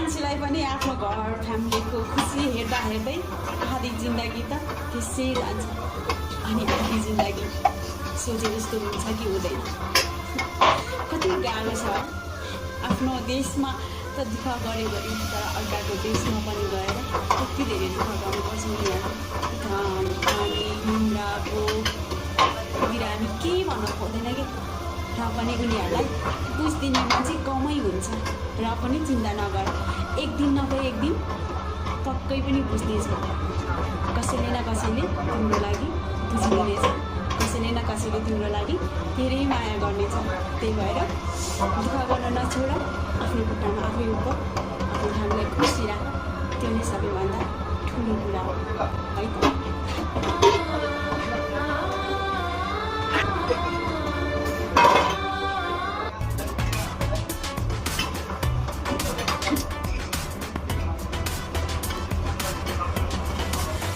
मान्छेलाई पनि आफ्नो घर फ्यामिलीको खुसी हेर्दा हेर्दै आधी जिन्दगी त त्यसै जान्छ अनि आधी जिन्दगी सोचे जस्तो हुन्छ कि हुँदैन। कति गाह्रो छ आफ्नो देशमा त दुःख गऱ्यो भने तर अर्काको देशमा पनि गएर कति धेरै दुःख गर्नुपर्छ उनीहरू। घाम पानी हिउँदाको बिरामी केही भन्नु पाउँदैन कि र पनि उनीहरूलाई बुझिदिने मान्छे कमै हुन्छ र पनि चिन्ता नगर एक दिन नभए एक दिन पक्कै पनि बुझ्नेछ। कसैले न कसैले तिम्रो लागि बुझिदिनेछ, कसैले न कसैले तिम्रो लागि धेरै माया गर्नेछ। त्यही भएर दुःख गर्न नछोड, आफ्नो खुट्टामा आफै उभ, आफ्नो हामीलाई खुसी राख, त्यो नै सबैभन्दा ठुलो कुरा हो है त।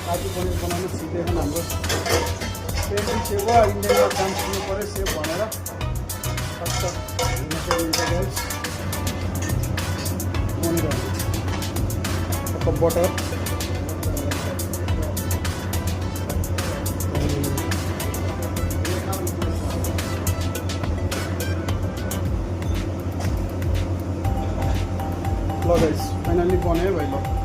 काजु पनिर बनाउनु सिकेको हाम्रो पेन्टिङ सेप हो। इन्डियामा काम सुन्नु पऱ्यो सेप भनेर बटर ल गाइस फाइनली बनायो भाइ ल।